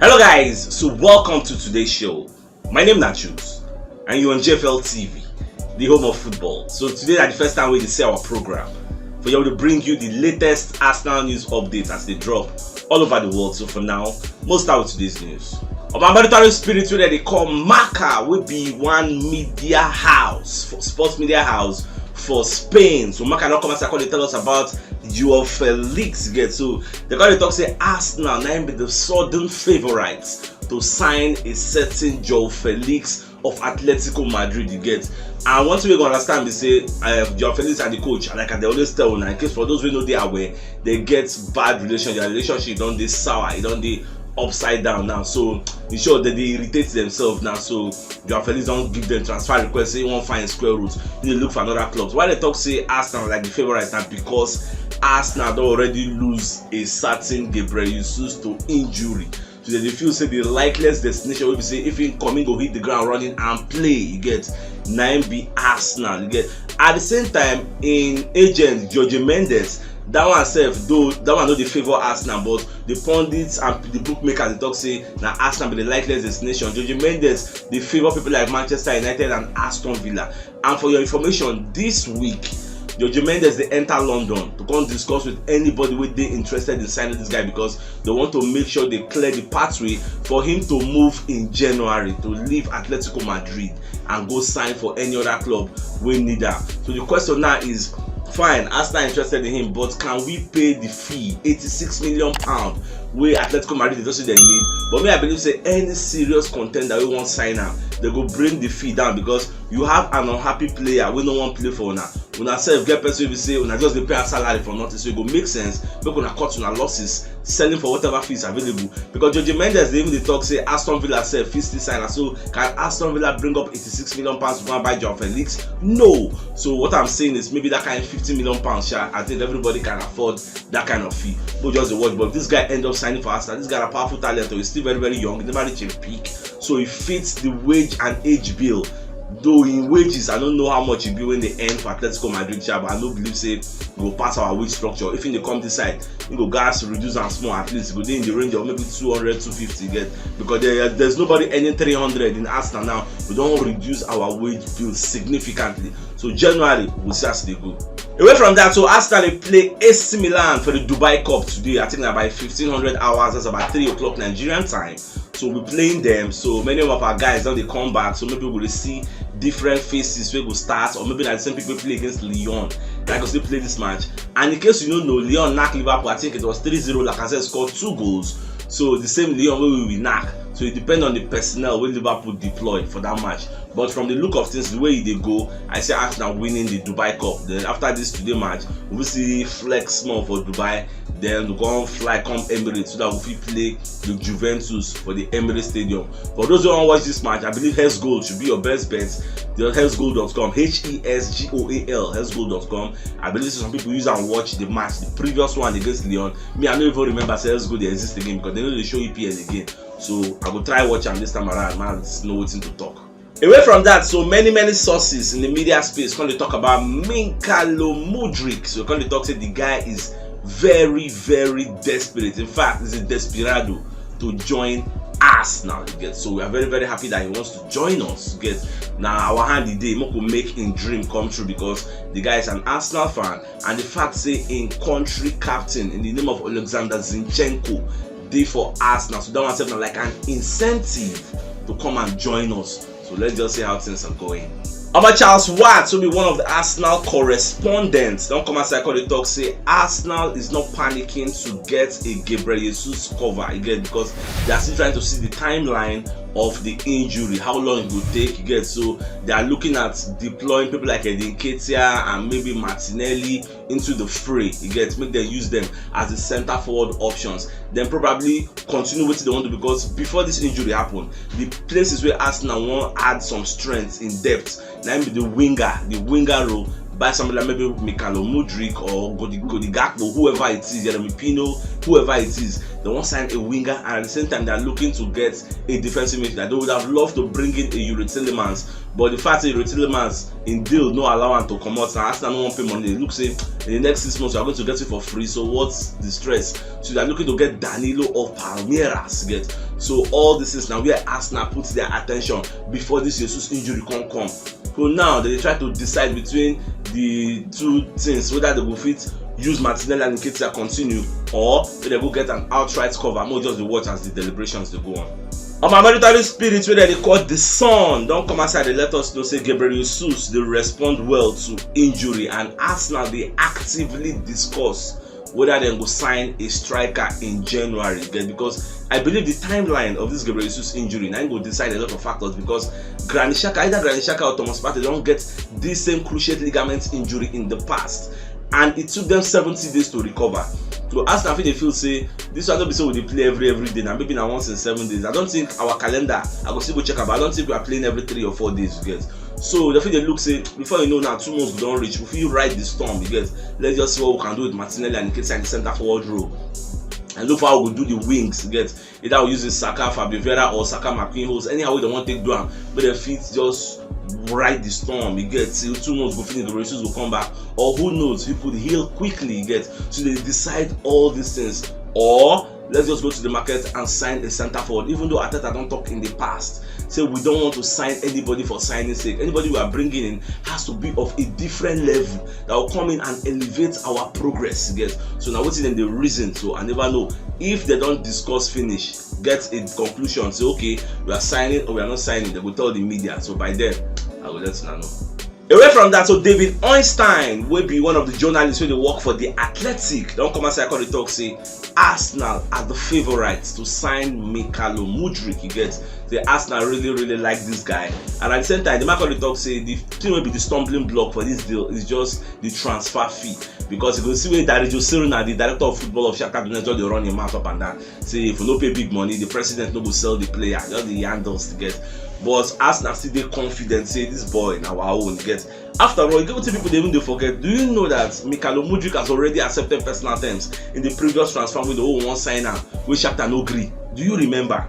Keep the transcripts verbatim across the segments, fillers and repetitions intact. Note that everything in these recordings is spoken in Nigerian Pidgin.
Hello guys, so welcome to today's show. My name na Jules and you're on G F L T V, the home of football. So today na the first time we dey see our program. For here we dey bring you the latest Arsenal news updates as they drop all over the world. So for now, most start with today's news. Oba Military Spirit wey dem dey call Marca, wey be one media house, for sports media house for Spain. So Marca don come outside come dey tell us about Joao Felix get. So they come dey talk say Arsenal na im be the sudden favourites to sign a certain Joao Felix of Atletico Madrid, you get. And one thing we go understand be say uh, Joao Felix and the coach, like I dey always tell una, in case for those wey no dey aware, they get bad relation. Their relationship don dey sour, e don dey upside down now. So in short, they dey irritate themselves now. So Joao Felix don give them transfer request, say he wan find square root, he dey look for another club. So why they talk say Arsenal like the favourite now? Because Arsenal don already lose a certain Gabriel Jesus to injury. So they dey feel say the likeliest destination wey be say if he come, he go hit the ground running and play, you get, na im be Arsenal, you get. At the same time, in agent Jorge Mendes, that one sef, though that one no dey favour Arsenal, but the pundits and the bookmakers dey talk say na Arsenal be the likeliest destination. Jorge Mendes dey favour people like Manchester United and Aston Villa. And for your information, this week Jorge Mendes dey enter London to come discuss with anybody wey dey interested in signing this guy, because they want to make sure they clear the pathway for him to move in January to leave Atletico Madrid and go sign for any other club wey need am. So the question now is, fine, Arsenal interested in him, but can we pay the fee, eighty-six million pound, wey Atletico Madrid dey talk say dem need? But me, I believe say any serious contender wey wan sign am, they go bring the fee down, because you have an unhappy player wey no wan play for una. Una sef get person wey be say una just dey pay am salary for nothing, so e go make sense make una cut una losses, selling for whatever fee is available, because Jorge Mendes dey even dey talk say Aston Villa sef fit still sign am. So can Aston Villa bring up eighty-six million pounds to go and buy Joao Felix? No. So what I'm saying is maybe that kind fifty million pounds sha, I think everybody can afford that kind of fee. Go just dey watch. But if this guy end up signing for Arsenal, this guy na powerful talent, oh, he's still very, very young, he never reach him peak, so he fits the wage and age bill. Though in wages, I don't know how much e be wey dey earn for Atletico Madrid sha, but I no believe say e go pass our wage structure. If he dey come this side, he go gas reduce am small, at least e go dey in the range of maybe two hundred, two fifty, get, because there, there's nobody earning three hundred in Arsenal now. We don reduce our wage bill significantly. So January, we see as e dey go. Away from that, so Arsenal dey play A C Milan for the Dubai Cup today. I think na by fifteen hundred hours, that's about three o'clock Nigerian time. So we're playing them. So many of our guys don dey come back. So maybe we go dey see different faces wey go start, or maybe na the same people wey play against Lyon that go still play this match. And in case you no know, Lyon knack Liverpool. I think it was three zero. Lacazette scored two goals. So the same Lyon wey we will knack. So it depends on the personnel wey Liverpool deploy for that match. But from the look of things, the way e dey go, I see Arsenal winning the Dubai Cup. Then after this today match, we will see flex small for Dubai. Then we go on fly come Emirates so that we fit play the Juventus for the Emirates Stadium. For those who wan watch this match, I believe Hearts Gold should be your best bet. The Hearts Gold dot com, H E S G O A L, Hearts Gold dot com. I believe some people use and watch the match, the previous one against Lyon. Me, I no even remember say Hearts Gold dey exist again because they no dey show E P L again. So I go try watch am this time around, man, know wetin to talk. Away from that, so many, many sources in the media space come dey talk about Minkalo Mudrik. So come dey talk say the guy is very, very desperate. In fact, he's a desperado to join Arsenal, you get. So we are very, very happy that he wants to join us, you get. Now our hand today, make we make in dream come true, because the guy is an Arsenal fan, and the fact say in country captain in the name of Alexander Zinchenko dey for Arsenal. So that one sef na like an incentive to come and join us. So let's just see how things are going. Oba Charles Watts, who be one of the Arsenal correspondents, don come outside come dey talk say Arsenal is not panicking to get a Gabriel Jesus cover again, because they are still trying to see the timeline of the injury, how long it go take, you get. So they are looking at deploying people like Eddie Nketiah and maybe Martinelli into the fray, you get, make dem use them as the centre forward options. Then probably continue wetin they want to do, because before this injury happen, the places where Arsenal wan add some strength in depth, na im be the winger, the winger role, buy somebody like maybe Minkalo Mudrik or Cody, Cody Gakpo, whoever it is, Jeremy Pino, whoever it is. They wan sign a winger, and at the same time, they are looking to get a defensive midfielder. They would have loved to bring in a Youri Tielemans, but the fact is, Youri Tielemans in deal no allow am to comot. Na Arsenal no wan pay money. They look say in the next six months, we are going to get it for free. So what's the stress? So they are looking to get Danilo of Palmeiras. Get, so all this is now where Arsenal put their attention before this Jesus injury come come. So now they dey try to decide between the two things, whether they go fit use Martinelli and Nketiah continue, or if they go get an outright cover. Make we just dey watch as the deliberations dey go on. On my military spirit, wey dem dey call The Sun, don come outside dey let us know say Gabriel Jesus dey respond well to injury, and Arsenal dey actively discuss whether dem go sign a striker in January. Get, because I believe the timeline of this Gabriel Jesus injury na im go decide a lot of factors, because Granit Xhaka, either Granit Xhaka or Thomas Partey don get this same cruciate ligament injury in the past, and it took them seventy days to recover. So Arsenal fit dey feel say this one no be say we dey play every every day, na maybe na once in seven days. I don't think our calendar, I go still go check am, but I don't think we are playing every three or four days, you get. So they fit dey look say before you know now, two months go don reach. We fit ride the storm, you get. Let's just see what we can do with Martinelli and Nketiah in the center forward role, and look for how we go do the wings, you get. Either we use the Saka, Fabio Vieira, or Saka, Marquinhos, anyhow wey dem wan take do am, make dem fit just ride the storm, you get, till two months go finish, the Jesus go come back, or who knows, he could heal quickly, you get. So they decide all these things, or let's just go to the market and sign a center forward. Even though Arteta don talk in the past say we don't want to sign anybody for signing sake, anybody we are bringing in has to be of a different level that will come in and elevate our progress, you get. So na wetin dem dey reason. So I never know if they don discuss finish, get a conclusion, say, okay, we are signing or we are not signing, they go tell the media. So by then, I go let una know. Away from that, so David Ornstein, wey be one of the journalists wey dey work for The Athletic, don come outside come dey talk say Arsenal are the favourites to sign Mykhailo Mudryk. You get, say Arsenal really, really like this guy, and at the same time, the man come dey talk say the thing wey be the stumbling block for this deal is just the transfer fee, because you go see wey Dario Siruna, the director of football of Shakhtar Donetsk, just dey run him mouth up and down, say if we no pay big money, the president no go sell the player. Just the handles to get. But Arsenal still dey confident say this boy na our own, get. After all, you get wetin people dey even dey forget. Do you know that Mykhailo Mudryk has already accepted personal terms in the previous transfer window wey we wan sign am, wey Shakhtar no gree? Do you remember?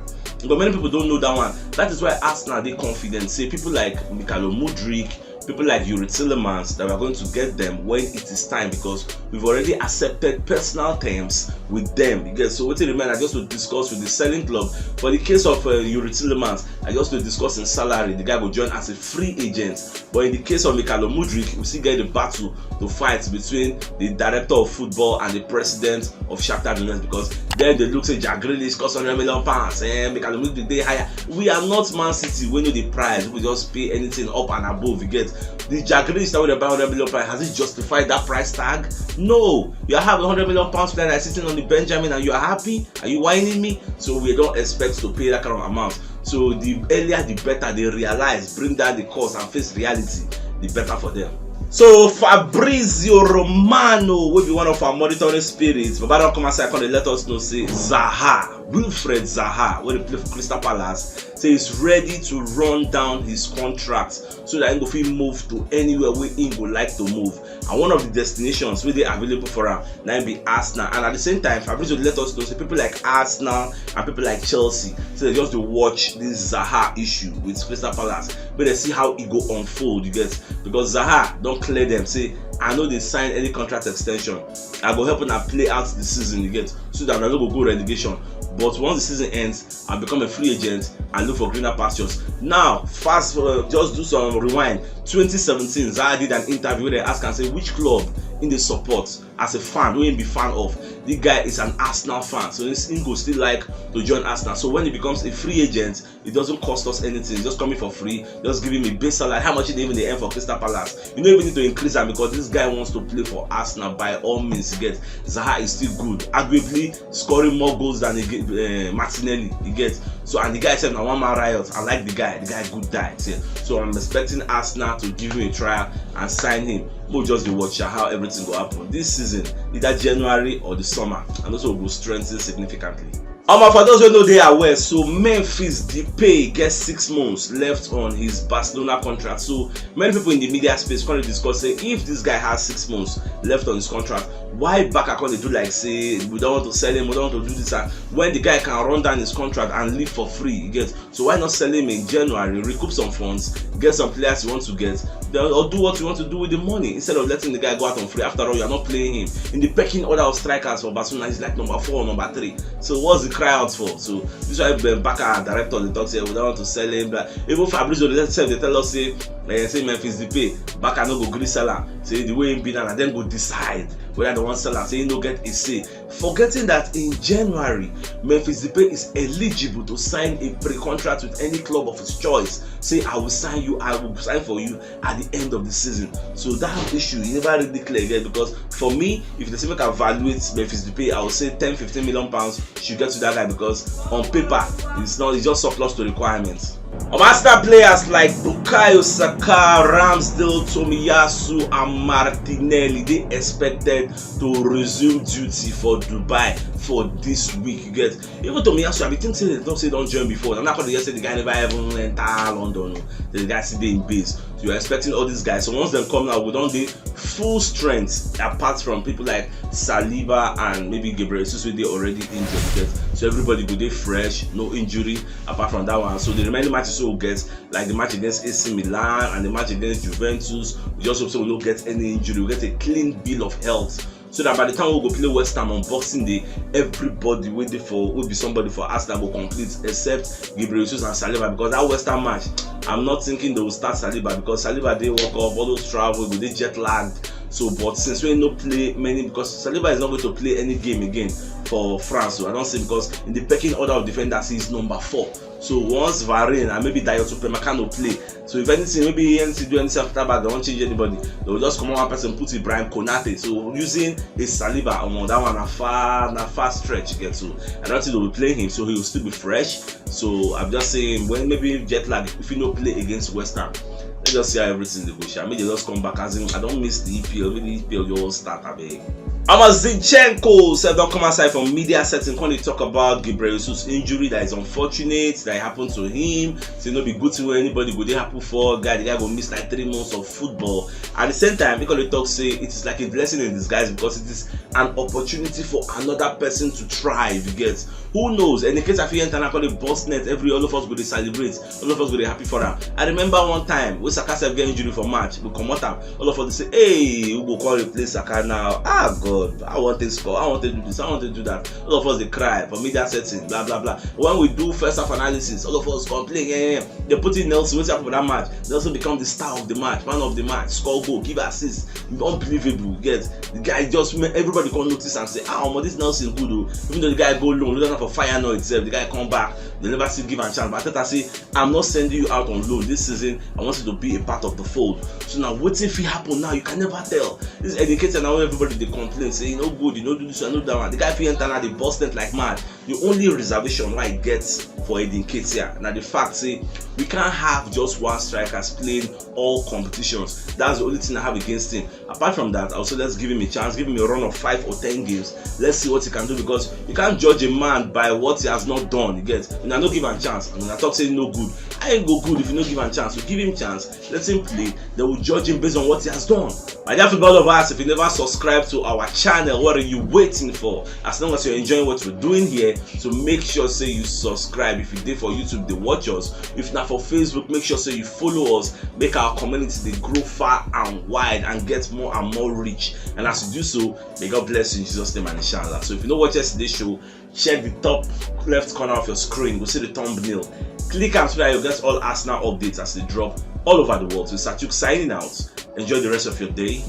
But many people don't know that one. That is why Arsenal dey confident say people like Mykhailo Mudryk, people like Youri Tielemans, that we are going to get them when it is time, because we've already accepted personal terms with them. You get, so wetin remain, I just to discuss with the selling club. For the case of uh, Youri Tielemans, I just to discuss in salary. The guy will join as a free agent. But in the case of Mykhailo Mudryk, we still get the battle to fight between the director of football and the president of Shakhtar Donetsk, because then they look say Jack Grealish cost hundred million pounds, and Mykhailo Mudryk dey higher. We are not Man City, we know the price. We just pay anything up and above. You get, the Jack Grealish that we dey buy hundred million pounds, has it justified that price tag? No. You have a hundred million pounds player that is sitting on the Benjamin, and you are happy? Are you whining me? So we don't expect to pay that kind of amount. So the earlier the better. They realize, bring down the cost and face reality, the better for them. So Fabrizio Romano, wey be one of our monitoring spirits, Baba don come outside come dey let us know say Zaha, Wilfried Zaha, wey dey play for Crystal Palace, say he's ready to run down his contract so that he go fit move to anywhere wey he go like to move. And one of the destinations wey dey available for am na im be Arsenal. And at the same time, Fabrizio let us know say people like Arsenal and people like Chelsea, so they just dey watch this Zaha issue with Crystal Palace, but they see how e go unfold, you get, because Zaha don clear them say, I no dey sign any contract extension. I go help una play out the season, you get, so that una no go go relegation. But once the season ends, I become a free agent and look for greener pastures. Now, fast forward, just do some rewind. Twenty seventeen, Zaha did an interview where they ask am say which club he dey support as a fan, wey he be fan of. The guy is an Arsenal fan, so he go still like to join Arsenal. So when he becomes a free agent, it doesn't cost us anything. It's just coming for free. Just give him a base salary. How much he dey even dey earn for Crystal Palace? You no even need to increase am, because this guy wants to play for Arsenal. By all means, you get, Zaha is still good, arguably scoring more goals than uh, Martinelli, you get. So, and the guy said, I want my riot. I like the guy. The guy good die. So, so I'm expecting Arsenal to give him a trial and sign him. We'll just dey watch how everything go happen this season, either January or the summer, and also will strengthen significantly. Omo, for those wey no dey aware, so Memphis Depay get six months left on his Barcelona contract. So many people in the media space currently discuss say if this guy has six months left on his contract, why Barca come dey do like say we don't want to sell him, we don't want to do this, and when the guy can run down his contract and leave for free, you get? So why not sell him in January, recoup some funds, get some players you want to get, then, or do what you want to do with the money instead of letting the guy go out on free? After all, you are not playing him. In the pecking order of strikers for Barcelona, he's like number four or number three. So what's the cry out for? So this is why Ben Barca director dey talk say we don't want to sell him. But even Fabrizio himself dey tell us say, eh, say Memphis Depay, Barca no go gree sell am. Say the way he be now, na dem go decide whether they wan sell am. Say he no get a say. Forgetting that in January, Memphis Depay is eligible to sign a pre-contract with any club of his choice. Say, "I will sign you, I will sign for you at the end of the season." So that issue, e never really clear yet, because for me, if they say make I evaluate Memphis Depay, I would say ten, fifteen million pounds should get to that guy, because on paper, it's not, it's just surplus to requirements. Omo, Arsenal players like Bukayo Saka, Ramsdale, Tomiyasu, and Martinelli dey expected to resume duty for Dubai for this week. You get? Even Tomiyasu, I be think say they talk say don join before. And I come dey hear say the guy never even enter London o. The guy still dey in base. So you're expecting all these guys. So once dem come now, we don dey full strength, apart from people like Saliba and maybe Gabriel Jesus wey dey already injured. You get? So everybody go dey fresh, no injury apart from that one. So the remaining matches wey we get, like the match against A C Milan and the match against Juventus, we just hope say we no get any injury. We get a clean bill of health, so that by the time we go play West Ham on Boxing Day, everybody wey dey for, wey be somebody for Arsenal go complete, except Gabriel Jesus and Saliba, because that West Ham match, I'm not thinking they will start Saliba, because Saliba dey World Cup, all those travel, go dey jet lagged. So, but since we no play many, because Saliba is not going to play any game again for France, so I don't see, because in the pecking order of defenders, he is number four. So once Varane and maybe Dayot Upamecano play, so if anything, maybe anything do anything after back, they won't change anybody. They will just come on one person, put Ibrahim Konate. So using a Saliba, um, that one a far, na far stretch again. So I don't think they will play him. So he will still be fresh. So I'm just saying, when maybe jet lag, if you no play against West Ham, let's just see how everything dey go sha. Make they just come back. As in, I don't miss the E P L. Make the E P L just start, abeg. Omo, Zinchenko sef don come outside from media setting, come dey talk about Gabriel Jesus injury, that is unfortunate, that it happened to him. Say no be good thing wey anybody go dey happy for. Guy, the guy go miss like three months of football. At the same time, he come dey talk say it is like a blessing in disguise, because it is an opportunity for another person to thrive. You get? Who knows? Any case, I fit enter and I call it boss net. Every, all of us go dey celebrate. All of us go dey happy for am. I remember one time wey Saka sef get injury for match, we comot am. All of us dey say, "Hey, who go come replace Saka now? Ah, God, I want to score. I want to do this. I want to do that." All of us dey cry for media setting, blah blah blah. When we do first half analysis, all of us complain. Yeah, yeah, yeah. They put in Nelson. Wetin happen for that match? Nelson become the star of the match, man of the match, score goal, give assist. Unbelievable. You get? The guy just make everybody come notice and say, "Ah, omo, this Nelson good o." Even though the guy go loan, loan for Feyenoord itself, the guy come back. They never still give am chance. But Arteta say, "I'm not sending you out on loan this season. I want you to be a part of the fold." So now, wetin fit happen now? You can never tell. This Eddie Nketiah now, everybody dey complain, say, "You no good, you no do this, you no do that one." The guy fit enter now, dey burst net like mad. The only reservation wey I get for Eddie Nketiah na the fact say we can't have just one striker playing all competitions. That's the only thing I have against him. Apart from that, I will say let's give him a chance, give him a run of five or ten games. Let's see what he can do, because you can't judge a man by what he has not done. You get? Una no give am chance, and una talk say no good. How e go good if you no give am chance? So give him chance, let him play, then we'll judge him based on what he has done. My dear football lovers, if you never subscribe to our channel, what are you waiting for? As long as you're enjoying what we're doing here, so make sure say you subscribe. If you dey for YouTube, dey watch us. If na for Facebook, make sure say you follow us. Make our community dey grow far and wide and get more and more rich. And as you do so, may God bless you in Jesus' name and inshallah. So if you no watch yesterday's show, check the top left corner of your screen. You go see the thumbnail. Click am so that you get all Arsenal updates as they drop all over the world. So Satuk signing out. Enjoy the rest of your day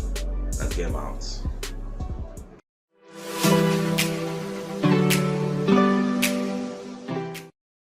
and game out.